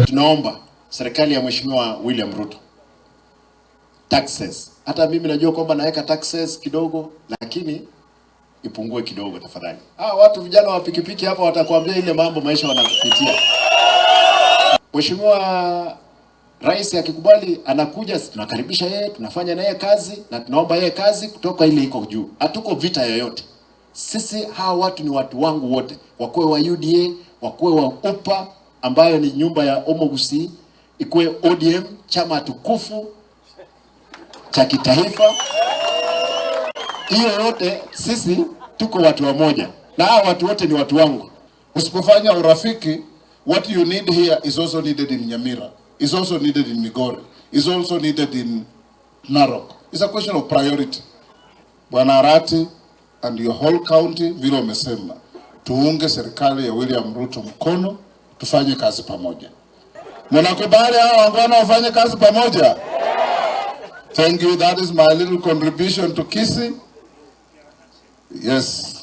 Tunaomba serikali ya Mheshimiwa William Ruto taxes. Hata mimi najua kwamba naweka taxes kidogo, lakini ipungue kidogo tafadhali. Ah, watu vijana wa pikipiki hapa watakuambia ile mambo maisha wanapitia. Mheshimiwa Rais akikubali anakuja, tunakaribisha yeye, tunafanya naye kazi na tunaomba yeye kazi kutoka ile iko juu. Hatuko vita yoyote. Sisi hawa watu ni watu wangu wote, wakuwe wa UDA, wakuwe wa UPA ambayo ni nyumba ya Omogusi, ikuwe ODM, chama tukufu cha kitaifa. Hiyo yote sisi tuko watu wamoja, na hawa watu wote ni watu wangu. Usipofanya urafiki, what you need here is also needed in Nyamira, is also needed in Migori, is also needed in Narok. It's a question of priority. Bwana Arati and your whole county, vile umesema, tuunge serikali ya William Ruto mkono, tufanye kazi pamoja. Mnakubali hao waungwana wafanye kazi pamoja? Thank you. That is my little contribution to Kisii. Yes.